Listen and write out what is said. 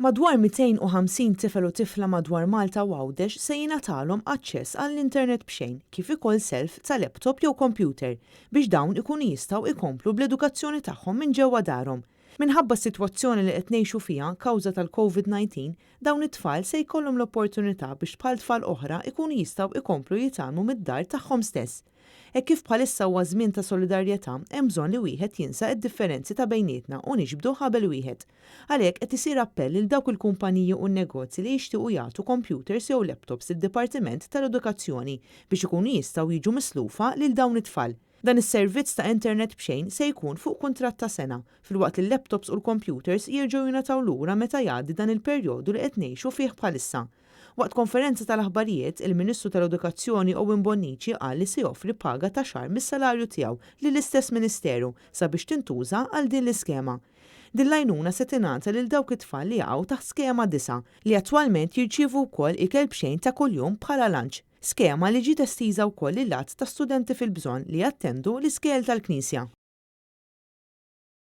Madwar 250 tifel u tifla madwar Malta u Għawdex se jingħatalhom aċċess għall-internet b'xejn kif ukoll self ta' laptop jew kompjuter biex dawn ikunu jistgħu jkomplu bl-edukazzjoni tagħhom minn ġewwa darhom. Minħabba s-sitwazzjoni li qed ngħixu fiha kawża tal-COVID-19, dawn it-tfal se jkollhom l-opportunità biex bħal tfal oħra jkunu jistgħu jkomplu jitgħallmu mid-dar tagħhom stess. Hekk kif bħalissa huwa żmien ta' solidarjetà, hemm bżonn li wieħed jinsa d-differenzi ta' bejnietna u niġbdu ħabel wieħed. Għalhekk qed isir appell lil dawk il-kumpaniji u n-negozji li jixtiequ jagħtu kompjuters jew laptops lid-Dipartiment tal-Edukazzjoni biex ikunu jistgħu jiġu mislufa lil dawn it-tfal. Dan is-servizz ta' internet b'xejn se jkun fuq kuntratt ta' sena, filwaqt li l-laptops u l-kompjuters jerġgħu jingħataw lura meta jgħaddi dan il-perjodu li qed ngħixu fih bħalissa. Waqt konferenza tal-aħbarijiet, il-Ministru tal-Edukazzjoni Owen Bonnici qal li se joffri paga ta' xahar mis-salarju tiegħu lill-istess Ministeru sabiex tintuża għal din l-iskema. Din l-għajnuna se tingħata lil dawk it-tfal li jaqgħu taħt skema disgħa, li attwalment jirċievu wkoll ikel b'xejn ta' kuljum bħala lunch, skema li ġiet estiża wkoll lil għadd ta' studenti fil-bżonn li jattendu l-iskejjel tal-Knisja.